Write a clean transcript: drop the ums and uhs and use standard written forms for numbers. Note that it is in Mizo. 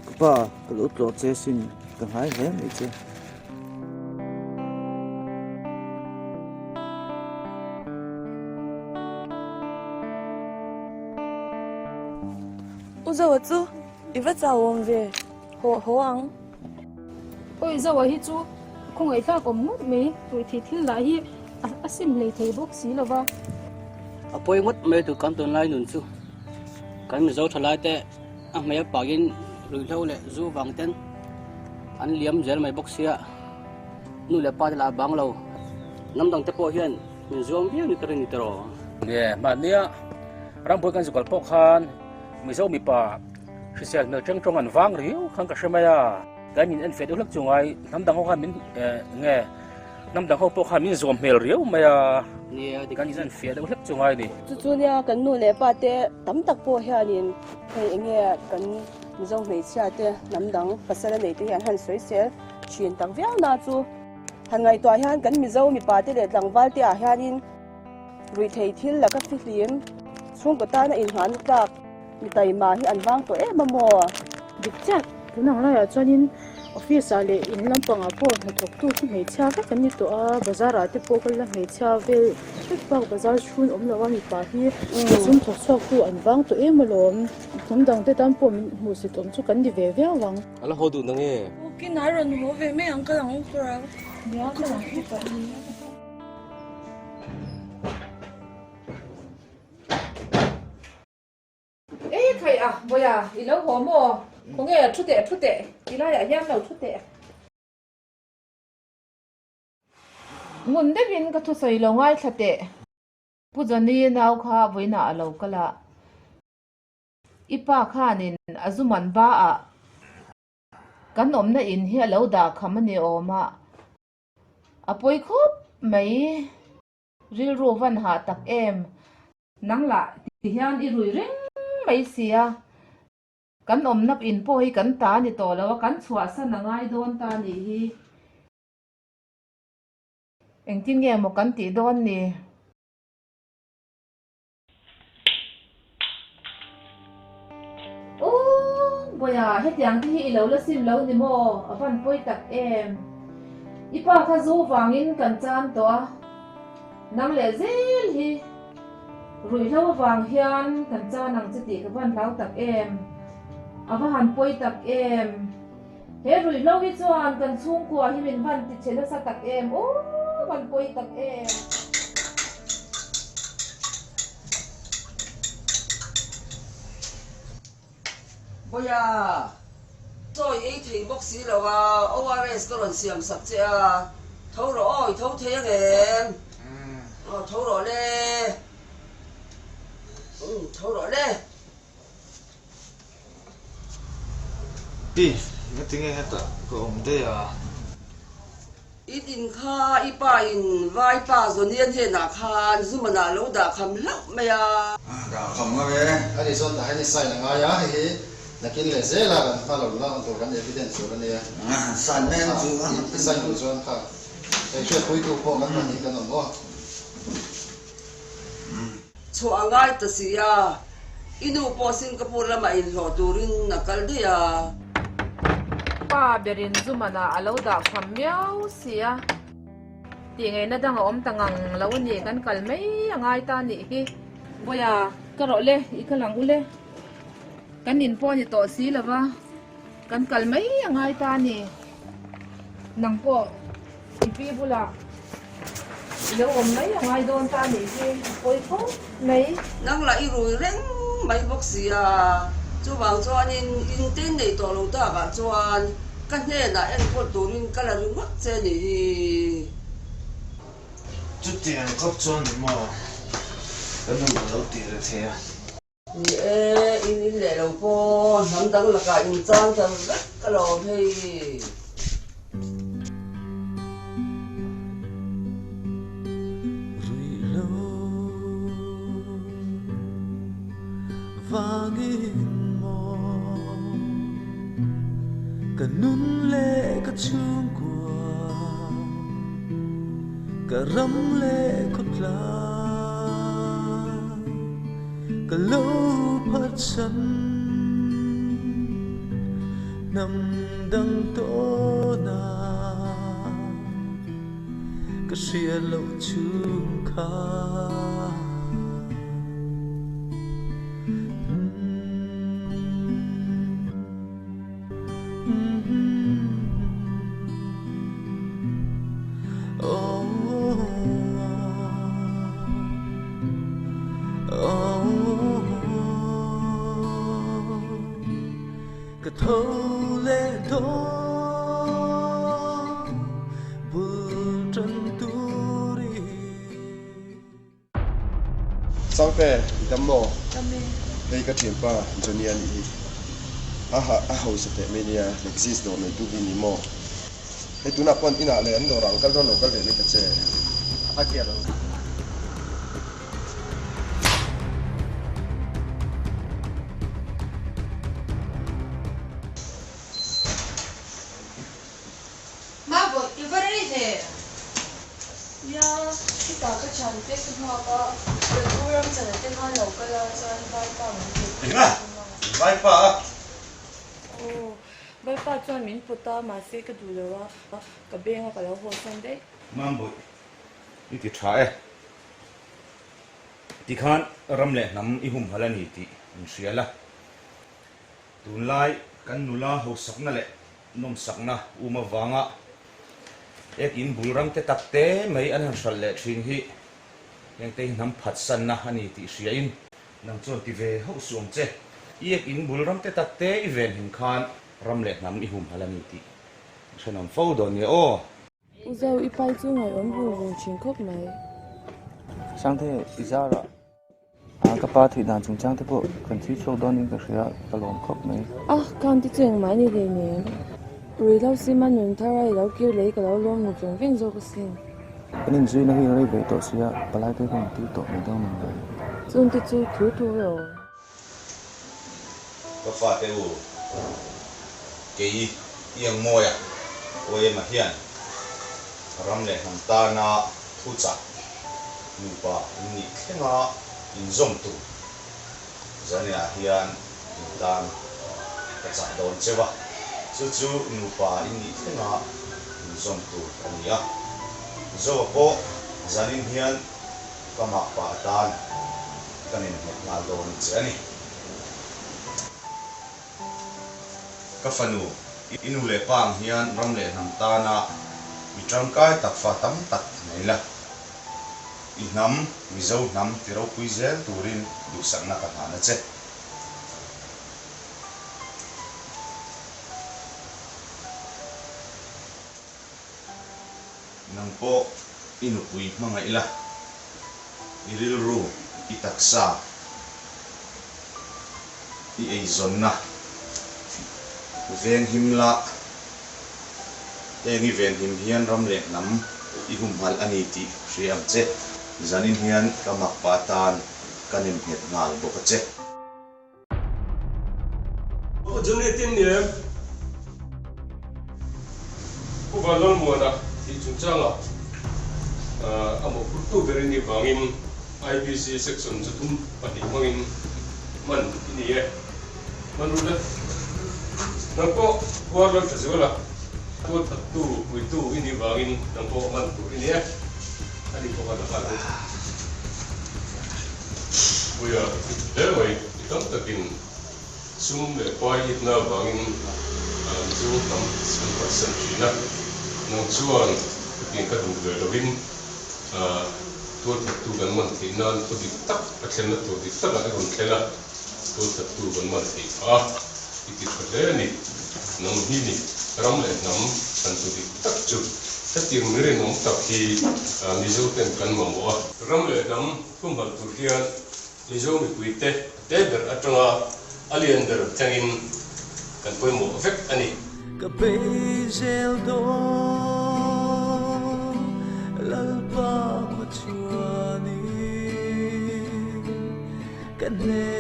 Ka pa, ka lo tlawh che sin, ka ngai hle mai che. U Zoa chu i va chau awm ve, haw haw ang. Awi Zoa hi chu khawngaihthlak awm ngawt mai, ruihtheih thil lah hi a sim hlei thei bawk si lo va. A pawi ngawt mai tur kan tunlai nun chu kan Mizo thalai te a hmei a pakin ruihhlo leh zu vang ten an liam zel mai bawk sia, nu leh pa te lah bang lo, hnam dang te pawh hian min zuam viau ni ka rin ni tawh. Nge mahnia rambuai kan zukal pawh khan Mizo mipa hrisel hmel teng tawng an vang riau khan ka hre mai a, kan in en feh deuh hlek chu ngai hnam dang ho khan min nge hnam dang ho pawh khan min zuam hmel riau mai a, kan in en feh deuh hlek chu ngai ni. Chu chu nia kan nu leh pa te tam tak pawh hianin hei enge kan Mizo hmeichhia te hnam dang pasal a nei te hi an han sawisel thin tak viau na chu han ngaihtuah hian kan Mizo mipa te leh tlangval te ah hianin Ruihthei thil laka fihlim chhungkaw tana inngahna tlak mi taima hi an vang tawh em a maw? Dik chiah, tun ang laiah chuanin office ah leh in lampangah pawh hnathawktu chu hmeichhia vek an ni tawh a, bazar ah te pawh kal la hmeichhia vel vek bak bazar chhun awm lo a mipa hi sum thawk chhuaktu an vang tawh em alawm, hnam dang te tan pawh min hmuhsit awm chu kan ni ve viau ang. A la haw duh na nge? Ukin a rawn haw ve mai ang ka lang u kawr ang. Nia ka lang u pah ni. Ei khai a, Bawiha, i lo haw maw? Khawnge, thu teh, thu teh, ti laiah hian lo thu teh. Ngun deuhin ka thusawi lo ngaithla teh. Pu Johnny nau kha vawiinah a lo kal a, i pa khanin a zu man ba ah kan awmna in hi a lo dah kham a ni awm a. A pawi khawp mai. Rilru van hah tak em. Nang lah ti hian i rui reng mai sia. Kan awmna in pawh hi kan ta ni tawh lo a, kan chhuahsan a ngai dawn ta nih hi. Engtin nge maw kan tih dawn ni? Aww Bawiha hetiang te hi i lo la sim lo ni maw? A van pawi tak em? I pa kha zu vangin kan chan tawh a, nang leh zel hi ruihhlo avang hian kan chan ang che tih ka van hlau tak em? A va han pawi tak em? He ruihhlo hi chuan kan chhungkua hi min van ti che nasa tak em aw van pawi tak em. Bawiha, chawi ei thei bawk si lo a, ORS ka rawn siam sak che a, tho rawh aw, i tho thei ang em? Aw tho rawh le, umm tho rawh le. Pi, ngatinge hetah ka awm daih a? I din kha i pa in vai pa Zonian hnenah khan Zumanah lo dah kham hlauh mai a. Dah kham ngam e. A nih chuan tah hian i sign a ngai a, hei hi nakin leh zela kan hma lo la tur kan evidence tur a nia. Sign mai ang chu. I sign duh chuan kha hei hriatpuitu pawh kan hman hi kan awm aw. Chhuah a ngai ta si a, i nu pawh Singapore lamah inhlawh turin a kal daih a. Pa berin Zumana a lo dah kham miau si a, tih ngaihna dang a awm ta ngang lo a ni, kan kal mai a ngai ta nih hi. Bawiha, ka rawh le, i kal ang u le, kan in pawh a ni tawh si lo va, kan kal mai a ngai ta a ni, nang pawh. I pi bulah i lo awm mai a ngai dawn ta nih hi a pawi khawp mai. Nang lah i rui reng mai bawk si a, chuvang chuanin in te nei tawh lo takah chuan ka hnenah enkawl turin ka la ringawt che nih hi. Chutiang khawp chuan ni maw ka nu ka lo tih reh thei a. Ni e, in in leh lo pawh hnam dang lakah in chang ta vek ka lawm hei. Ruih lo vangin maw ka nun leh ka chhungkua ka ram leh khawtlang. Ka lo phatsan hnam dang tawn a, ka hriat loh chhung kha. Ka tho leh dawn bul tan turin. Sangte, i dam maw? Dam e. Hei ka thianpa Johnny a nih hi. A ha a hausa teh mai nia, Lexis dawr nei tu hi ni maw? Hei tunah pawh an inah leh an dawrah an kal dawn lo kal ve mai ta che. A kia lo. Mabawih, i va rei ve? Nia, chutah ka thiante ka nghak a, Lalpu Ramchana te khan lo kal a, chuan Vaipa min put Eng a? Vaipa a? Aw, Vaipa chuan min put a, mahse ka duh lo a, ka beng a ka lo haw san daih. Mambawih, i ti tha e. Tikhan ram leh hnam i humhalh a ni tih in hria la. Tunlai kan nula hausakna leh nawmsakna um avanga ek in bul ram te tak te mai an han hralh leh thin hi hengte hi hnam phatsanna a ni tih hriain nang chuan ti ve hauh suh ang che. I ek in bul ram te tak te i venhim khan ram leh hnam i humhalh a ni tih i hrenawm fo dawn nia aw. U Zo, i pai chu ngaihawm vung vung thin khawp mai. Sangte, i zarah. A, ka pa thih dan chungchang te pawh kan chhui chhuak dawn in ka hria, ka lawm khawp mai. A, khan te chu engmah ni hlei nen. Ruihhlo sim a nun thar a i lo kir leh i ka lo lawm nu veng veng zawk asin. Kan inzuina hi rei ve tawh sia, palai te khan tir tawh mai dawn ang le. Chung te chu thu thu rawh. Ka fate u, kei i ang mawia OM-a hian ram leh hnam tana thuchah nupa in nih thlenga inzawm tur zaninah hian in tan ka chah dawn cheu a, chu chu nupa in nih thlenga inzawm tur a ni a. Zoa pawh zanin hian ka makpa atan ka nem nghet nghal dawn che a ni. Ka fanu, i nu leh pa ang hian ram leh hnam tana mi tangkai tak fa tam tak nei la. I hnam, Mizo hnam ti ropui zel turin duhsakna ka hlan a che. Nang pawh i nupui hmangaih la, i rilru, i taksa, i eizawnna venghim la, heng i venhim hian ram leh hnam i humhalh a ni tih hria ang che. Zanin hian ka makpa atan ka nem nghet nghal bawk a che. Pu Johnny tin ni em? Pu Vanlalmuana tih chungchangah a mawhphurtu ber i nih vangin IPC section 32 hmangin man i ni e. Man ru le. Nang pawh Khuar Laltha Zuala tualthattu puitu i nih vangin nang pawh man tur i ni e. A ni pawh a la nghal bawk. Puia hle mai i tam takin sum leh pai itna avangin Mizo hnam an phatsan thin a, nang chuan hetiang ka duh ve lovin tualthattu kan man theih nan khaw dik tak a thlenna tur dik takah i rawn thlen a, tualthattu kan man theih phah a, i ti tha hle a ni. Nang hi ni ram leh hnam chhantu dik tak chu hetiang mi rinawm tak hi Mizo ten kan mamawh a. Ram leh hnam Humhalh tur hian Mizo mipuite a te ber atanga a lian ber thlengin kan pawimawh vek a ni. Ka bei zel dawn Lalpa khaw chuanin ka hne.